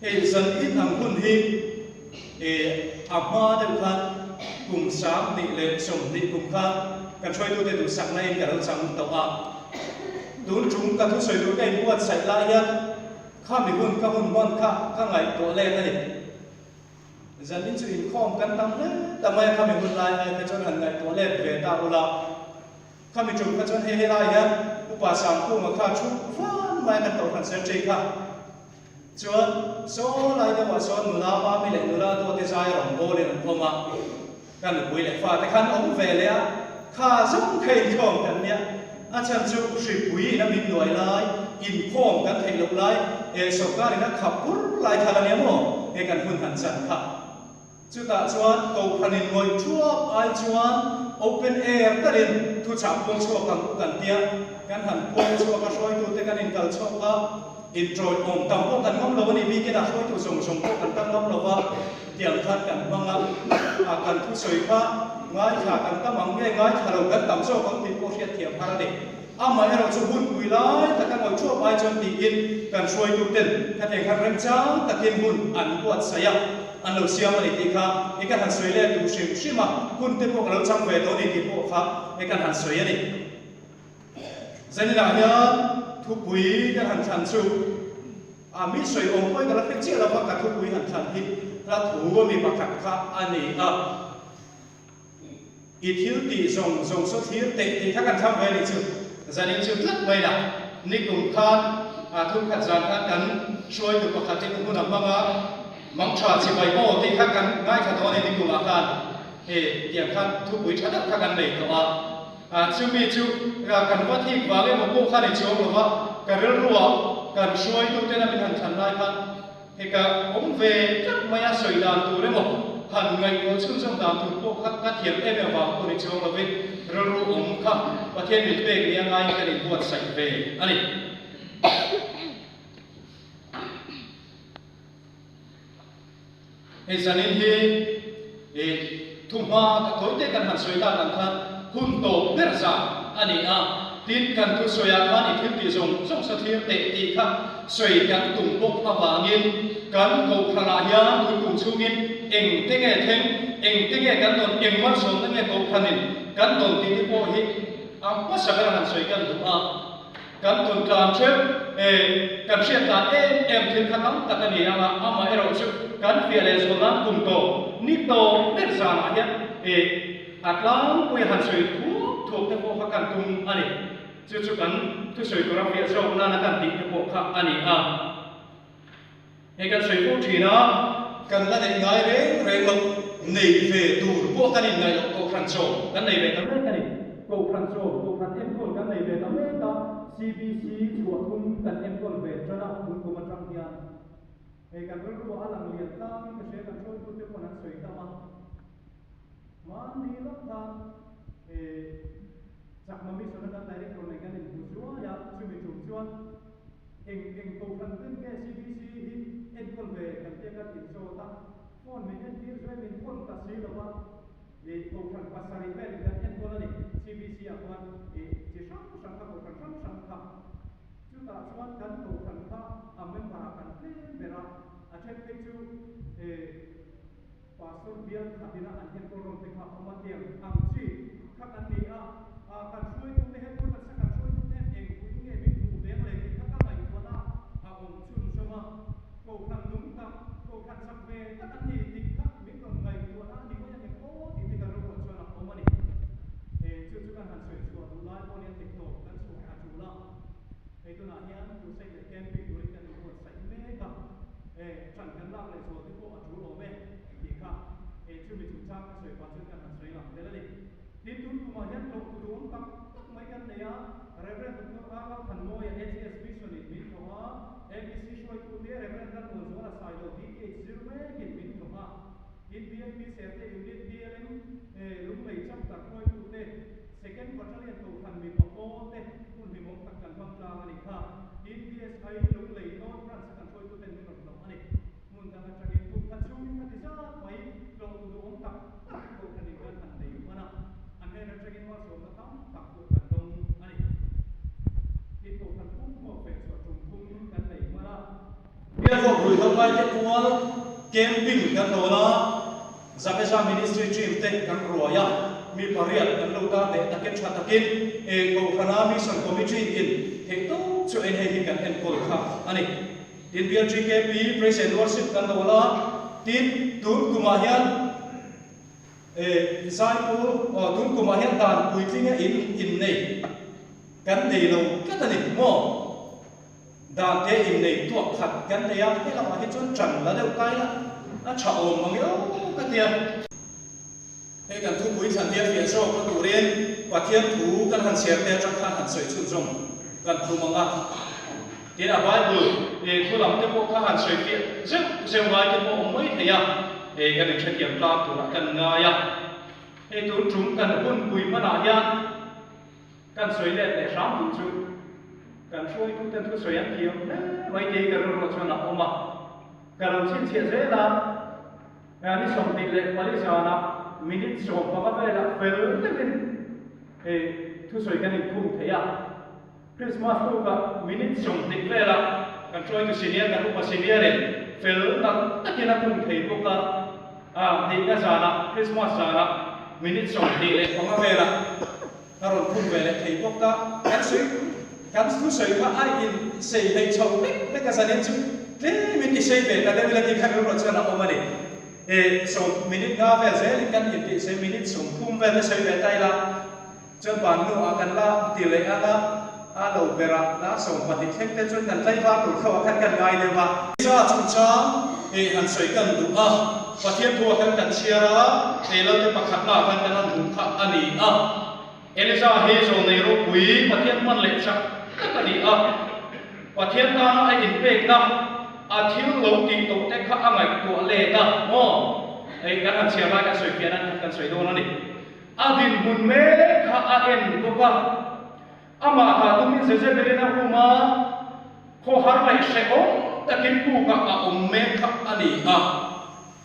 Hei zan in ang hun hi a hma deuh khan kum 2020 kum khan kan hruaitute duhsakna in ka lo chang tawh a. Tun tum ka thusawi tur ka inbuatsaih lai hian khami hun ka hun hman kha ka ngaihtuah let a ni. Zanin chu inkhawm kan tam hle ta mai a, khami hun lai ai kha chuan han ngaihtuah let ve ta ula. Khami tum kha chuan hei helai hian Upa Sangkunga kha thu van mai a kan Kohhran Secretary kha chuan saw lai deuhah sawn nula Mami leh nula Duati zai rawn bawlin an awm a, ka nupui leh fate khan awm ve leh a, kha zawng kha inkhawm kan nia, a chhan chu hripui in a min nuai lai, inkhawm kan theih loh lai, eh sawrkarin a khap bur lai kha la nia maw, he kan hun han chan kha. Chutah chuan Kohhranin ngawih thuap ai chuan open air takin thuchah puang chhuak ang u kan tia, kan han puang chhuak a, hruaitute kan inkal chhuak a, inṭawih awm tam pawh kan ngam lo a ni, bikin a hruaitu zawng zawng pawh kan tam ngam lo va, tiang khan kan hmang a, a kan thusawi kha ngaithla kan tam ang nge ngaithla lo kan tam zawk ang tih pawh hriatthiam har a ni. Amaherawh chu hun pui lai taka ngawih thuap ai chuan tiin kan hruaituten khatiang khan remchang takin hun an buatsaih a, an lo siam a ni tih kha i kan han sawi leh duh hrim hrim a, hun te pawh ka lo chang ve tawh a ni tih pawh kha i kan han sawi a ni. Zaninah hian thupui kan han thlan chu a mi sawi awm pawhin ka la hre chiah lo va, ka thupui han thlan hi hla thu a mi pakhat kha a ni a. I thil tih zawng zawng saw thlir teh tih kha kan thlang ve a nih chu. Zanin chu tlat mai la, nikum khan a thumkhat zan khan kan hruaitu pakhat in hun a hmang a, mang tha chibai aw tih kha kan ngaithla tawh a ni nikumah khan he tiang khan thupui tha deuh kha kan nei tawh a. Chumi chu kan va thik vang emaw pawh kha ni chuang lo va, ka rilruah kan hruaituten a min han thlan lai khan Heka awm ve tlat mai a sawi dan tur emaw han ngaihtuah chhunzawm dan tur pawh kha ka thiam em em avang pawh ni chuang lovin rilru awm kha Pathian min pek nia ngaiin kan inbuatsaih ve a ni. Hei zanin hi i thuhma ka thawi te kan han sawi tak ang khan hun tawp ber zan a ni a, tin kan thusawiah khan i thil tih zawng zawng sa thlir teh tih kha sawi kan tum bawk avangin kan kohhranah hian tun kum chhungin eng te nge thleng, eng te nge kan dawn, eng malsawmna nge kohhranin kan dawn tih te pawh hi a hmasa ber han sawi kan duh a. Kan tun tlan theuh e, kan hriat tlan em em thil kha tam tak a ni ang a, amaherawh chu kan fiah leh zual nan kum tawh ni tawh ber zanah hian e a tlangpui a han sawi thuak thuak te pawh kha kan tum a ni. Chu chu kan thusawi tura fiah zawk nana kan tih te pawh kha a ni a. Hei kan sawi fo thin a, kan la neih ngai reng reng loh, nei ve tur pawh kan inngaih loh Kohhran chaw kan nei ve ta mek a ni. Kohhran chaw, Kohhran enkawl kan nei ve ta mek a, CBC chhuah thum kan enkawl ve tan a, tun kum atang hian hei kan rilru a lang lian tlangin ka hria kan hruaitute paw'n an sawi tam a. Hmanni lawk khan Chakma Mission a kan Director nen kan inhmu zuai a, chumi tum chuan Eng eng kohhran ten nge CBC hi enkawl ve kan tia kan inzawt a, phone min entir zuai min phone ta si lo va, ih kohhran pasarih velin kan enkawl a ni CBC ah khuan ih chi hrang hrang kha kohhran hrang hrang kha. Chutah chuan kan kohhran kha a member ah kan tlem ber a, a then phei chu ih Pastor bial khatina an enkawl rawn te kha awm a tiang ang chi kha kan ni a, kan hruaitute hian tun nasa kan hruaitute hian eng puin nge min hmuh veng le tih kha ka ngaihtuahna a awm chhunzawm a, Kohhran nung tak, Kohhran chak ve tak an ni tih kha min rawn ngaihtuahna a ni mai ang em aw tih te ka rilruah chuan a awm a ni. Chu chu kan han sawi chhuah duh lai pawh nia theihtawp kan chhuah a tul a, hei tunah hian crusade leh camping turin kan inbuatsaih mek a. E, ṭan kan lak leh zual te pawh a ṭul awm e, tih kha e, chumi chungchang ka sawi pah chuan kan han sawi lang tel a ni. Tin, tun kumah hian tlawhtu duhawm tak tak mai kan nei a, Rev. Doctor Ralal Thanmawia, AGS Mission in min tlawh a, ABC hruaitute Rev. Lalmuanzuala Sailo, DTH zir mekin min tlawh a, tin BNP Serte Unit DLM Lunglei Chapter hruaitute, Second Battalion Kohhran mipa pawl te hun hlimawm tak kan hmang tlang a nih kha. Tin, BSI Lunglei North Branch a kan hruaituten min rawn hlawh a ni. Hmun dang atangin kum khat chhungin kha ti zat mai tlawhtu duhawm tak tak Kohhranin kan han nei hman a, an hnen atangin malsawmna tam tak pawh kan dawng a ni. Tin, Kohhran pum hmuak ve chhuah tum thum kan nei hman a. Bial huap Ruihhlo ngaite pual camping kan dawn a, Zabeza Ministry team te kan ruai a, mi pariat kan lut a, hneh takin tha takin Kohhrana Mission Committee in theihtawp chu en hei hi kan enkawl kha a ni. Tin BLGKP Praise and Worship kan dawn a, tin tun kumah hian Zaipawl aw tun kumah hian dan puitlinga in innei kan nei lo tlat a ni maw? Dan te innei tuak khat kan nei a, he lamah hi chuan ṭan la deuh kai la, a ṭha awm ang eo ka tia. Hei kan thupui thlan hi a fiah zawk na turin Pathian thu kan han chhiar te aṭang khan han sawi chhunzawm kan tum ang a. Tin a Bible thu lam te pawh kha han sawi fiah zeuh zeuh ngai te pawh awm mai thei a, hei kan inhrethiam tlang turah kan ngai a. Hei tun ṭum kan hunpui hmanah hian Kan sawi let leh hram duh chu kan hruaituten thusawi an thiam hle mai tih ka rilruah chuan a awm a. Ka lo chhinchhiah zel a, ni 24 zanah minute 15 velah fel deuhin thusawi kan inkhung thei a. Christmas tukah minute 20 velah kan hruaitu senior kan upa senior-in fel tak takin a khung thei bawk a. Nihna zanah Christmas zanah minute 25 velah Ka rawn phun ve leh thei bawk a, kan sawi kan thusawi kha a in sei hlei chho vek vek a zanin chu tlem in ti sei ve ta deuh ila tih kha rilruah chuan a awm a ni. E sawm minute nga vel zelin kan in tih sei minute 30 vel te sawi ve ta ila chuan ban hnuah kan la ti leh ang a, a lo berah la 20 thleng te chuan kan tlaivar tur kho ah khan kan ngai deuh a. Za chungchang e han sawi kan duh a, Pathian thu ah khan kan chhiar a, he Lalte pakhatna ah khan kan han hmuh kha a ni a. Elisa hi zawnei ropui Pathian hman leh chak tak a ni a. Pathian tana a inpekna, a thil lo tih tawh te kha a ngaihtuah let a, maw? Hei kan han chhiar lai kan sawi fiah nan khan kan sawi dawn a ni. A dinhmun mek kha a en bawk a. Amah kha tumin Jezebelin a hum a, khawhar leh hrehawm takin pukah a awm mek kha a ni a.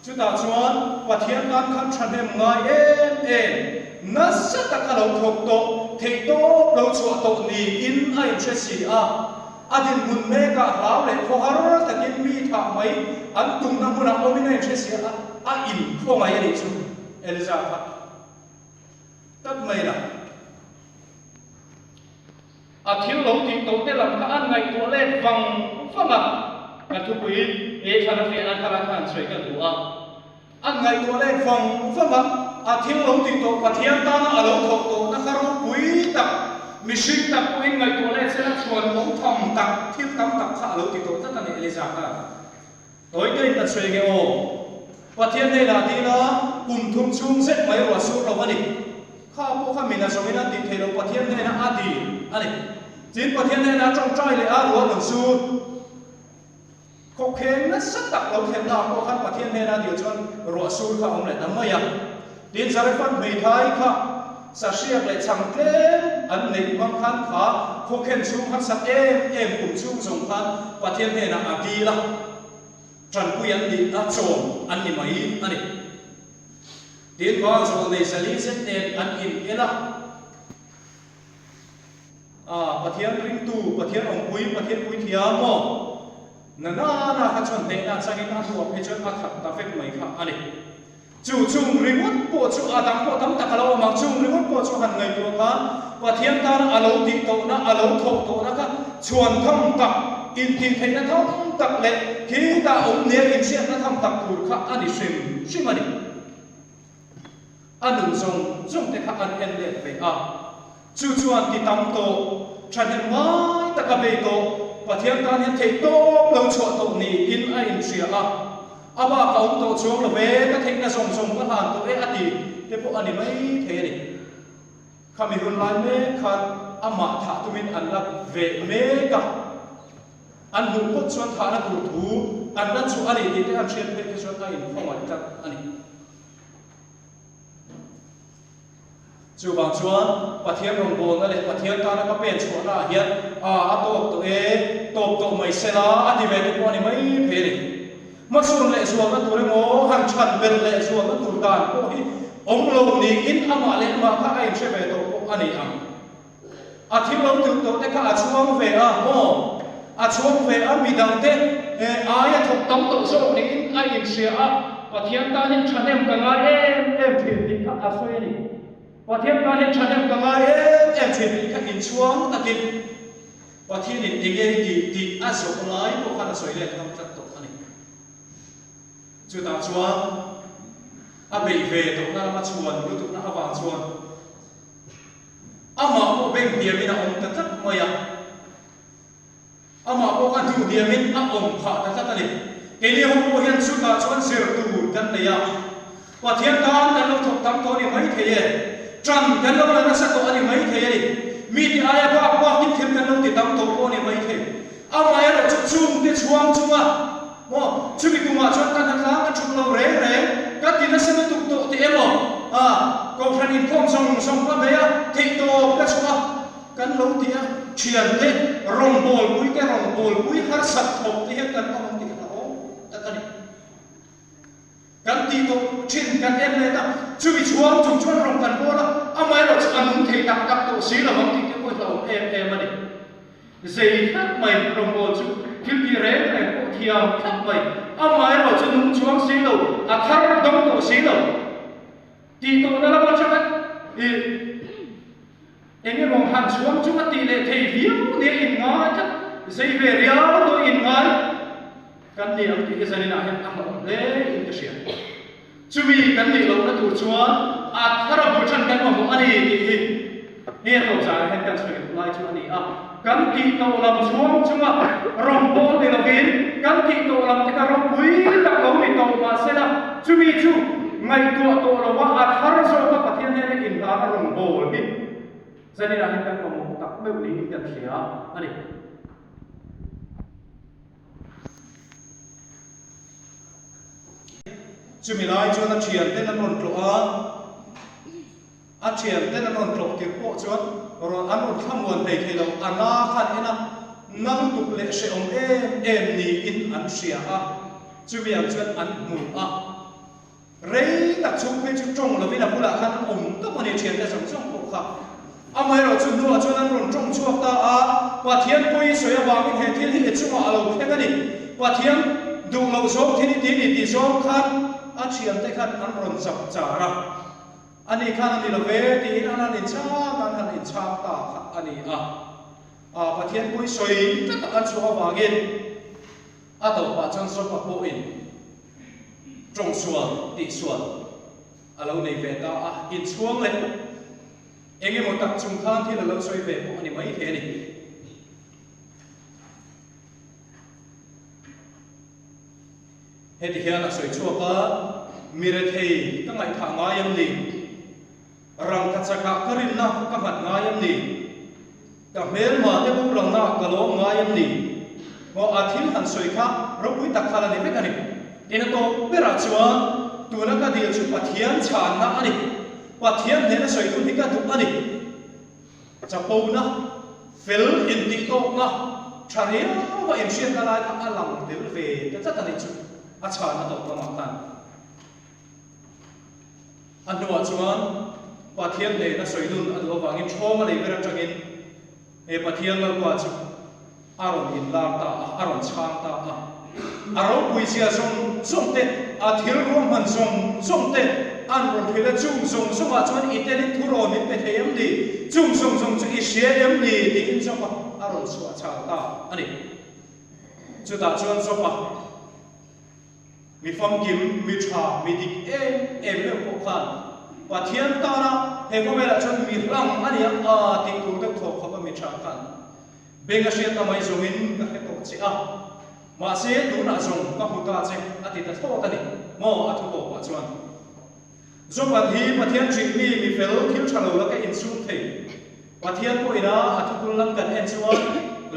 Chutah chuan Pathian tan khan thahnem ngai em em, nasa taka lo thawk tawh, theihtawp lo chhuah tawh niin a inhre si a. A dinhmun mekah hlau leh khawhar takin mi thah mai an tumna hmunah awmin a inhre si a, a inkhawngaih a nih chu Elija kha. Tlat mai la. A thil lo tih tawh te lam kha an ngaihtuah let vang vang a, kan thupui he thlan a fiah nan kha lai khan an sawi kan duh a. An ngaihtuah let vang vang a, a thil lo tih tawh Pathian tana a lo thawk tawhna kha ropui tak, mihring tak pawhin ngaihtuah let sela chhuan awm tham tak, thil tam tak kha a lo ti tawh tlat a ni Eliza khan. Tawi tawiin kan sawi nge aw? Pathian hnenah dila kum thum chhung zet mai ruah sur lo a ni. Kha pawh kha min a zawngin an tih theih loh Pathian hnenah a dil a ni. Tin, Pathian hnenah tawngtai leh a ruah rawn sur. Khawkheng nasa tak lo thlenna pawh khan Pathian hnenah dil chuan ruah sur kha a awm leh ta mai a. Tin, Zarephath hmeithai kha sahriak leh chhang tlem an neih hmang khan kha khawkhen chhung harsa em em kum chhung zawng khan Pathian hnenah a dil a, tanpui an nih a, chawm an ni mai a ni. Tin, Baal zawlnei zali zet nen an in el a. A, Pathian ringtu, Pathian awmpui, Pathian puithiam maw? Na na na kha chuan hnehna changin a hnuah phei chuan a khat ta vek mai kha a ni. Chu chung ringawt pawh chu a dang pawh tam tak a lo awm ang, chung ringawt pawh chu han ngaihtuah khan Pathian tana a lo tih tawhna, a lo thawh tawhna kha chhuan tham tak, intihtheihna tham tak leh khitah awm nia inhriatna tham tak tur kha a ni hrim hrim a ni. A nun zawng zawng te kha an en let ve a, chu chuan ti tam tawh, thahnem ngai taka bei tawh, Pathian tan hian theih tawp lo chhuah tawh niin a inhria a, a bak a awm tawh chuang lo ve, ka theihna zawng zawng ka hlan tawh e a ti te pawh a ni mai thei a ni. Khami hun lai mek khan amah thah tumin an la veh mek a, an hmuh phawt chuan thahna tur thu an la chuh a ni tih te an hriat phei kha chuan a inkhawngaih tlat a ni. Chuvang chuan Pathian rawngbawlna leh Pathian tana ka pen chhuahna ah hian a a tawk tawh e, tawp tawh mai sela a ti ve te pawh a ni mai phei a ni. Hmasawn leh zualna tur emaw han chhan belh leh zualna tur dan pawh hi awm lo niin amah leh amah kha a inhre ve tawh pawh a ni ang. A thil lo tirh tawh te kha a chhuang ve a maw? A chhuang ve a midang te. Aia thawk tam tawh zawk niin a inhria a, Pathian tan hian thahnem ka ngai em em thin tih kha a sawi a ni. Pathian tan hian thahnem ka ngai em em thin tih kha inchhuang takin Pathianin enge i tih tih a zawh lai pawh khan a sawi let ngam tlat tawh a ni. Chutah chuan a beih ve tawhna lama chhuan lutukna avang chuan amah pawh beng hniamin a awm ta tlat mai a. Amah pawh kha duh hniamin a awm phah ta tlat a ni. Keini ho pawh hian chutah chuan zir tur kan nei a, Pathian tan kan lo thawk tam tawh a ni maithei e, ṭan kan lo la nasa tawh a ni maithei a ni, mite aia bak bakin thil kan lo ti tam tawh pawh a ni maithei. Amaherawh chu chungte chhuang chunga maw chumi kumah chuan ka hnatlang ka ṭhut lo reng reng, ka ti nasa lutuk tawh teh emaw, Kohhran inkhawm zawng zawng ka bei a, theihtawp ka chhuah a, Kan lo ti a, thiante rawngbawlpui te rawngbawlpui harsat thawk te hian kan awm ang tih a hlauhawm tak a ni. Kan tih tawh thin kan en let a, chumi chhuang chung chuan rawn kan bawl a, amaherawh chu a nung thei tak tak tawh si lo ang tih te pawh hi hlauhawm em em a ni. Zei thlap mai rawngbâwl chu thil tih reng reng pawh thiam thlap mai, amaherawh chu nung chuang si lo, a thar dawng tawh si lo. Tih tawhna lam atanga i eng emaw han chhuang chunga tih leh thei viau nia inngai tlat, zei ve riau tawh inngai kan ni ang tih hi zaninah hian a hlauhawm hle in ka hria. Chumi kan nih lohna tur chuan a thar a bul than kan mamawh a ni tih hi he tawh zaiah hian kan sawi duh lai chu a ni a. Kan tih tawh lam chhuang chunga rawngbâwl ni lovin kan tih tawh lam te kha ropui tak lo ni tawh mah se la, chumi chu ngaihtuah tawh lova a thar zawka Pathian hnena inhlana rawngbâwl hi zaninah hian kan mamawh tak meuh niin kan hria a ni. Chumi lai chuan a thianten an rawn tlawh a. A thianten an rawn tlawh tirh pawh chuan rawn an rawn thlamuan hlei thei lo, a na khan en a, na lutuk leh hrehawm em em niin an hria a, chumi ang chuan an hmu a. Rei tak chhung phei chu tawng lovin a bulah khan an awm tawp a ni, thiante zawng zawng pawh kha. Amaherawh chu hnuah chuan an rawn tawng chhuak ta a, Pathian pawi sawi avangin he thil hi e chungah a lo thleng a ni, Pathian duh loh zawng thil i ti ni tih zawng khan a thiante khan an rawn zap char a. A ni khan a ni lo ve tiin an han inchhang an han inchhang ta kha a ni a. A Pathian pawi sawi tlat tak an chhuah avangin a tawpah chuan Jopa pawhin tawngsual tihsual a lo nei ve ta a, inchhuang leh eng emaw tak chung khan thil a lo sawi ve pawh a ni mai thei a ni. Heti hian a sawi chhuak a, Mi rethei ka ngaihthah ngai em ni? Rangka chakah ka rinna ka nghat ngai em ni? Ka hmelma te boralna ka lawm ngai em ni? Maw a thil han sawi kha ropui tak khan a ni vek a ni. Tin a tawp berah chuan tuna ka dil chu Pathian chhanna a ni. Pathian hnena sawi dun hi ka duh a ni. Chapona, fel intihtawkna, tha riaua inhriatna lai kha a lang tel ve ta tlat a nih chu a chhanna tawp lamah khan. A hnuah chuan Pathian hnena sawi nun a duh avangin ṭhawng a nei ber aṭangin he Pathian Lalpa chu A rawn inlar ta a, a rawn chhang ta a. A ropuizia zawng zawng te, a thil ruahman zawng zawng te an rawn hrilh a, chung zawng zawngah chuan i telin thu rawn min pe thei em ni? Chung zawng zawng chu i hria em ni? tiin Job-a a rawn chhuah chhal ta a ni. Chutah chuan Job-a mi famkim, mi tha, mi dik em em meuh pawh khan Pathian tana he khawvelah chuan mi hlang a ni ang a tih tur deuh thawk khawpa mi tha khan Beng a hriatna mai zawngin ka hre tawh che a, mahse tunah zawng ka hmu ta che a ti ta thlawt a ni maw a thu tawpah chuan. Joban hi Pathian ṭih mi mi fel thil ṭha lo laka insum thei. Pathian pawhin a a thukul lam kan en chuan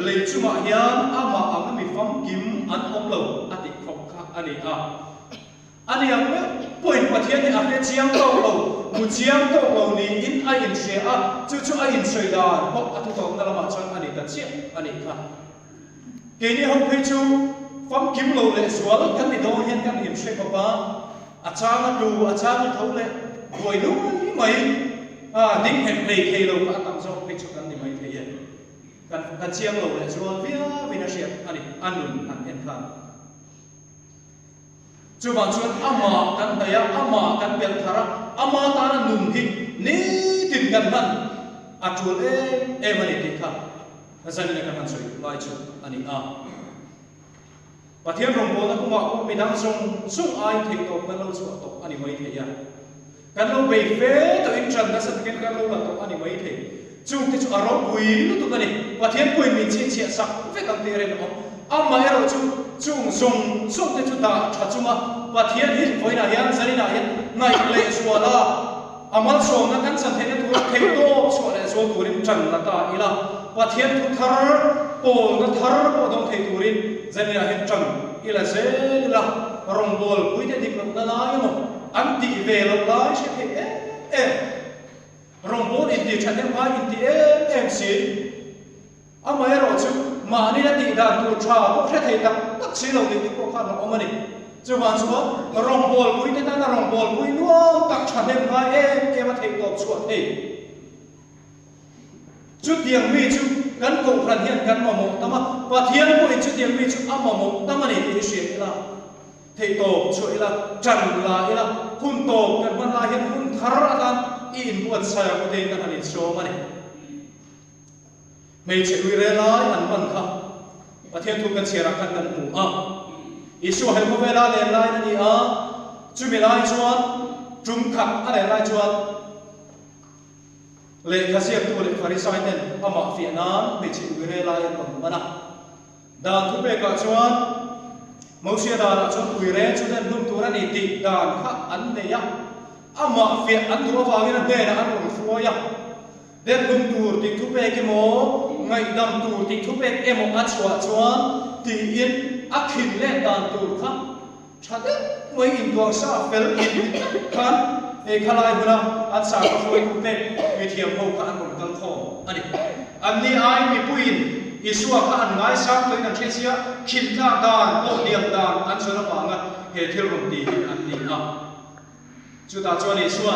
lei chungah hian amah anga mi famkim an awm lo a tih khawp kha a ni a. A ni ang meuh pawhin Pathian hi a hre chiang tawk lo, hmu chiang tawk lo niin a inhria a, chu chu a insawi dan pawh a thutawpna lamah chuan a ni ta chiah a nih kha. Keini ho phei chu famkim lo leh zual kan ni dawn hian kan inhre khawp a, a chang a tlu, a chang a tho leh buai nuai mai a, ding nghet hlei thei lo kha a tam zawk phei chu kan ni mai thei e. Kan chiang lo leh zual viauin a hriat a ni, a nun han en khan. Chuvang chuan amah kan hnaih a, amah kan belh thar a, ama tana nun hi nitin kan hman a tul em em a ni tih kha zanina kan han sawi duh lai chu a ni a. Pathian rawngbawlna kawngah pawh midang zawng zawng aiin theihtawp kan lo chhuah tawh a ni mai thei a. Kan lo bei fe tawhin ṭan nasa takin kan lo la tawh a ni mai thei. Chungte chu a ropui lutuk a ni. Pathian pawhin min chhinchhiah sak vek ang tih a rinawm. Amaherawh chu chung zawng zawngte chu dah ṭha chunga Pathian hi vawiinah hian zaninah hian ngaih leh zual a, a malsawmna kan chan theihna tura theihtawp chhuah leh zual turin ṭan la ta ila, Pathian thu thar, pawlna thar pawh dawng thei turin zaninah hian ṭan ila zel ila, rawngbawlpui te dik lohna lai emaw, An tih ve loh lai hre thei em em. Rawngbâwl intih ṭhat em ngai inti em em si. Amaherawh chu mahni la tih dan tur ṭha pawh hre thei tak tak si lo tih te pawh khan a awm a ni. Chuvang chuan rawngbâwlpui te tana rawngbâwlpui nuam tak ṭha hnem ngai em em a theih tawp chhuah thei. Chutiang mi chu kan kohhran hian kan mamawh tam a, Pathian pawhin chutiang mi chu a mamawh tam a ni tih hi hria ila. Theihtawp chhuah ila, ṭan la ila, hun tawp kan hman lai hian hun thar atan i inbuatsaih ang utein kan han insawm a ni. Hmeichhe uire lai an hman kha Pathian thu kan chhiarah khan kan hmu a. Isua he khawvela len laiin a ni a, chumi lai chuan ṭum khat a len lai chuan lehkha ziaktu leh Farisai ten amah fiah nan hmeichhe uire lai an rawn hman a. Dan thupekah chuan Mosia danah chuan uire chu den hlum tur a ni tih dan kha an nei a, amah fiah an duh avangin a hnenah an rawn hruai a. Den hlum tur tih thupek emaw, ngaihdam tur tih thupek emaw a chhuah chuan tiin a khin let dan tur kha Tha deuh mai intuang sa fel in ti tlat khan hei khalai huna an sakhaw hruaitute mithiam ho kha an rawn kal khawm a ni. Anni ai mipuiin Isua kha an ngaisang tawhin an hre sia, khin tlak dan pawh liam dan an zawn avanga he thil rawn ti hi an ni a. Chutah chuan Isua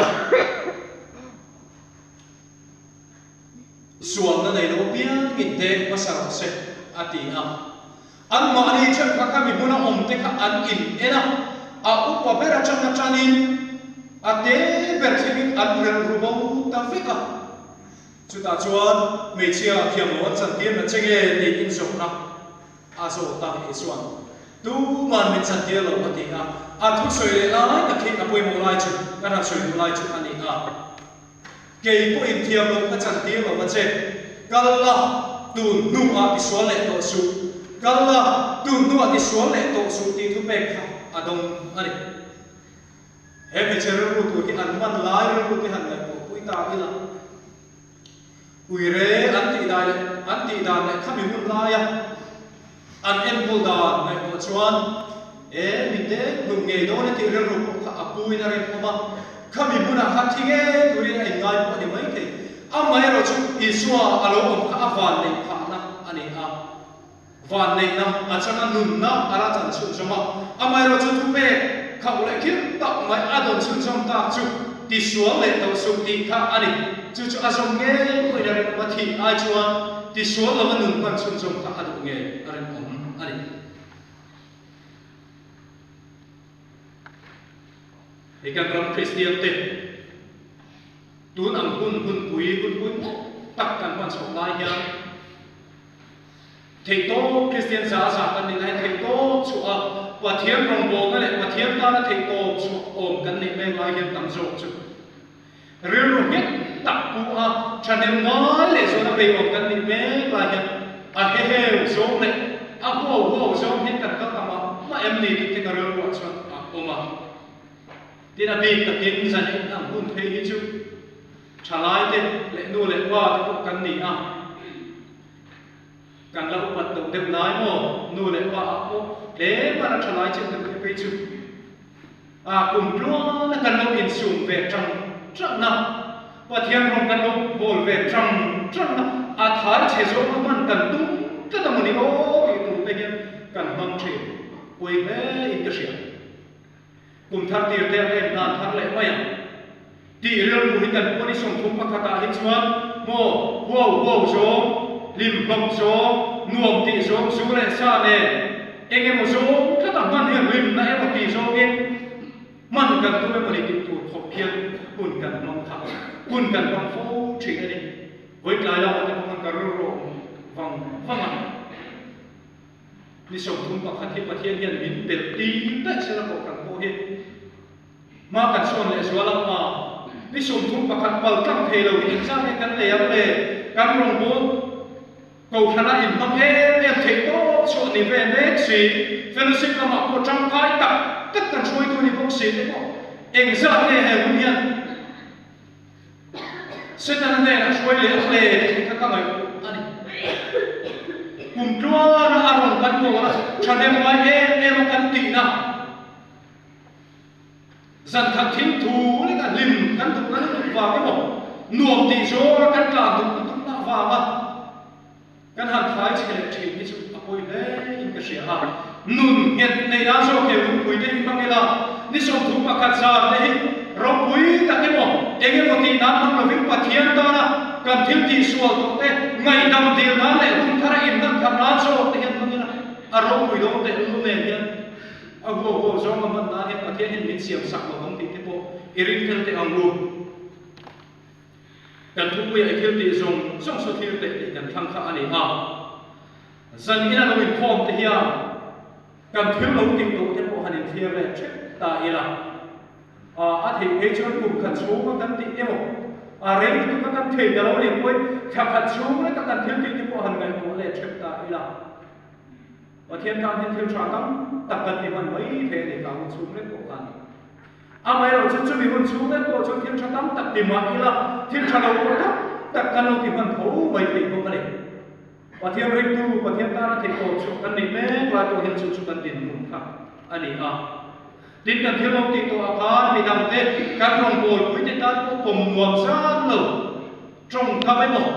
Sualna nei lo apiangin deng hmasa rawh se, a ti a. Anmahni ṭheuh kha khami hmuna awmte kha an in en a, a upa ber aṭang aṭanin a te ber thlengin an relhru bo ta vek a. Chutah chuan hmeichhia thiam lo an chantir na che nge tiin zawhna a zawt a, Isua'n tuman min chantir lo a ti a. A thusawi leh lai tak hi a pawimawh lai chu kan han sawi duh lai chu a ni a. Kei pawh inthiam loh ka chantir lo va che. Kal la, tun hnuah tisual leh tawh suh. Kal la, tun hnuah tisual leh tawh suh tih thupek kha a dawng a ni. He hmeichhe rilru tur hi an man lai rilru te han ngaihtuahpui ta ila. Uire an tih dai leh an tih dan leh khami hun laia an enkawl dan ngaihtuah chuan e min deng hlum ngei dawn e tih rilru pawh kha a puin a rinawm a, khami hmunah khan thi ngei turin a inngai pawh a ni maithei. Amaherawh chu Isua a lo awm kha a vanneih phahna a ni a. Vanneihna a changa nunna a la chan chhunzawm a, amaherawhchu thupek khauh leh khir tak mai a dawn chhunzawm tak chu tisual leh tawh suh tih kha a ni. Chu chu a zawm ngei pawhin a rinawm a, thih ai chuan tisual lova nun hman chhunzawm kha a duh ngei a rinawm a ni. Hei kan ram Kristian te tun ang hun hunpui hunpui mawh tak kan hman chhoh lai hian, Theihtawp Kristian za za kan nih lahin theihtawp chhuah a, Pathian rawngbawlna leh Pathian tana theihtawp chhuah awm kan neih mek lai hian tam zawk chu rilru nghet tak pu a, thahnem ngai leh zuala beiawm kan nih mek lai hian a heheu zawng leh a huau huau zawng hian kan kal ta mah mah em ni tih te ka rilruah chuan a awm a. Tin a bik takin zan ang hun phei hi chu thalaite leh nu leh pa te pawh kan ni a. Kan la upat loh deuh lai maw? Nu leh pa ah pawh tlem a la tha lai chin deuh te phei chu a kum tluan a kan lo insum ve tang tang a, Pathian rawng kan lo bawl ve tang tang a, a thai chhe zawng a hman kan tum tlat a maw ni aw tih tur te hian kan hmang thin pawi hle in ka hria. Kum thar tir te a ka inhlan thar leh mai ang tih rilru hi kan puan i 30 pakhatah hi chuan maw huau huau zawng, hlim hlawp zawng, nuam tih zawng, zu leh sa nen eng emaw zawng tlat a hman hi hlimna emaw tih zawngin. kan tum emawni tih tur khawp hian hun kan hmang kha hun kan hmang fo thin a ni. Vawi tlai lamah te pawh khan ka rilru a awm vang vang a. Ni 31 hi Pathian hian min belh tir daih sela kohhran pawh hi hma kan sawn leh zual ang a. Ni 31 pal tlang thei lo hi engzah nge kan nei ang le? Kan rawngbâwl Kohhrana inhmang em em theih tawp chhuah ni ve mek si, fellowship lamah pawh tangkai tak tak kan hruaitu ni bawk si te pawh engzah nge he hun hian Setana hnenah hruai leh a hle tih kha ka ngaihtuah a ni. Kum tluana a rawn kan bawl a, thahnem ngai em em a kan tihna. Zan khat thil thu lek a hlim kan duhna lutuk vang emaw, nuam tih zawnga kan tlan duh lutukna avanga kan han thai chhe leh thin hi chu a pawi hle in ka hria a. Nun nghet neih nan zawk he hunpui te hi hmang ila, ni 31 zan te hi ropui tak emaw, eng emaw tih nan hmang lovin Pathian tana kan thil tih sual tawh te ngaihdam dil nan leh hun thara inhlan thar nan zawk te hian hmang ila, a ropui dawn tehlul nen hian. A huau huau zawng a hman nan hian Pathian hian min siam sak lo ang tih te pawh i ring tel teh ang u. Kan thupuiah i thil tih zawng zawng saw thlir teh tih kan thlang kha a ni a. Zan ina lo inkhawm te hian kan thil lo tih tawh te pawh han inthlir leh thep ta ila. A a theih phei chuan kum khat chhunga kan tih emaw, a rei lutuk a kan thei ta lo nih pawhin thla khat chhung leka kan thil tih te pawh han ngaihtuah leh thep ta ila. Pathian tan hian thil tha tam tak kan ti hman mai thei a ni kha hun chhung lek pawh khan. Amaherawh chu chumi hun chhung lek pawh chuan thil tha tam tak ti mah ila thil tha lo pawh tam tak kan lo ti hman tho mai thei bawk a ni. Pathian ringtu, Pathian tana theih tawp chhuah kan neih mek lai pawh hian chu chu kan dinhmun kha a ni a. Tin kan thil lo tih tawhah khan midangte kan rawngbawlpuite tan pawh pawm nuam zan lo. Tawngkam emaw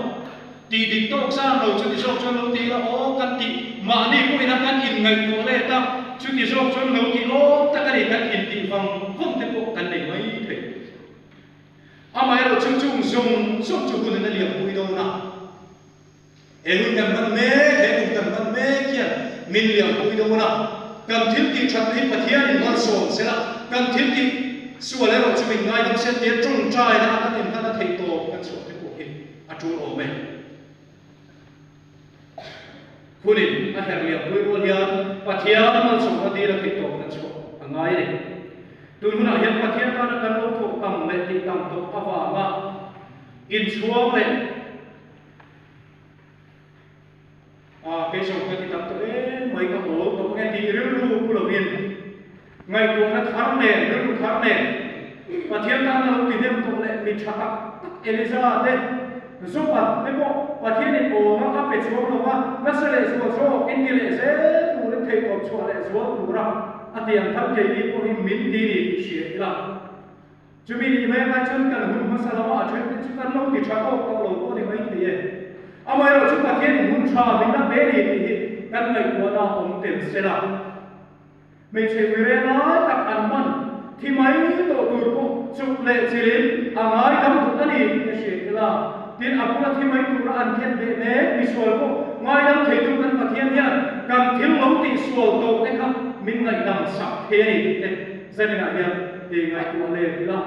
tih dik tawk zan lo chuti zawk chuan lo ti ila aw kan tih mahni pawhin a kan inngaihtuah let a, chuti zawk chuan lo ti awm tak a ni kan intih vang vang te pawh kan nei mai thei. Amaherawh chu chung zawng zawng chu hunin a lianpui dawn a, he hun kan hman mek, he kum kan hman mek hian min lianpui dawn a, kan thil tih thatna hi Pathianin malsawm sela, kan thil tih Sual erawh chu min ngaidam se tia tawngtaina a kan inhlan a theih tawp kan chhuah te pawh hi a tul awm e. Hunin a herh liam pui rual hian Pathian malsawmna dil a theih tawp kan chhuah a ngai a ni. Tun hunah hian Pathian tana kan lo thawh tam leh tih tam tawh avanga inchhuang leh A, kei zawng ka ti tak tawh em mai ka awl tawh nge tih rilru pu lovin ngaihtuahna thar nen, rilru thar nen Pathian tana lo ti hnem tawh leh mi tha tak tak Eliza te, Joba te pawh Pathianin awlna a pe chhuak lo va, nasa leh zual zawk in ti leh zel turin theihtawp chhuah leh zual tura a ti ang khan keini pawh hi min ti ni tih hria ila. Chumi nih mai lai chuan kan hun hmasa lama a then te chu kan lo ti tha tawk tawh lo pawh ni mai thei e. Amaherawh chu Pathianin hun tha min la pe ni tih hi kan ngaihtuahna a awm tel se la. Hmeichhe uire lai tak an man thi mai tawh tur pawh chuk leh chilin a ngaidam duh a ni tih a hriat ila. Tin, a bula thi mai tura an khen beh mek misual pawh ngaidam theitu kan Pathian hian kan thil lo tih sual tawh te kha min ngaihdam sak thei a ni tih te Zaninah hian i ngaihtuah let ila,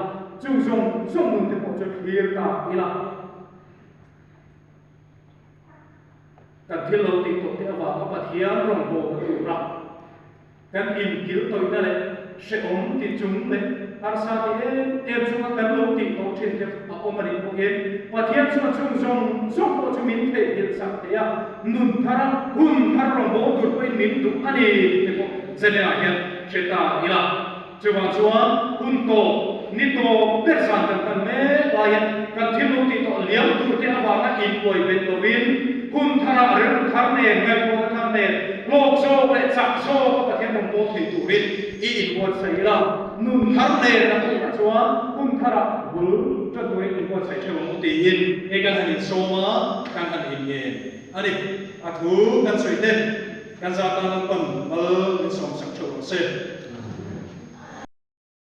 chung zawng zawng nun te pawh chu thlir ta ila. Kan thil lo tih tawh te avanga Pathian rawngbawlna tura kan inkil tawihna leh hrehawm ti chung leh harsa ti em em chunga kan lo tih tawh thin te a awm a nih pawhin Pathian chuan chung zawng zawng pawh chu min theihnghilh sak thei a, nun thara hun thar rawngbâwl tur pawhin min duh a ni tih te pawh Zaninah hian hre ta ila. Chuvang chuan hun tawp, ni tawp ber zan kan hman mek laiin kan thil lo tih tawh liam tur te avanga inbuai bet lovin hun tharah rilru thar nen, ngaihtuahna thar nen, hlawk zawk leh chak zawka Pathian rawn bawl thei turin i inbuatsaih ila. Nun thar nen a hunah chuan hun tharah bul tan turin inbuatsaih theuh ang u tiin hei kan han insawm a, kan han inngen a ni. A thu kan sawi te kan zah tan Lalpan mal min sawmsak theuh rawh se.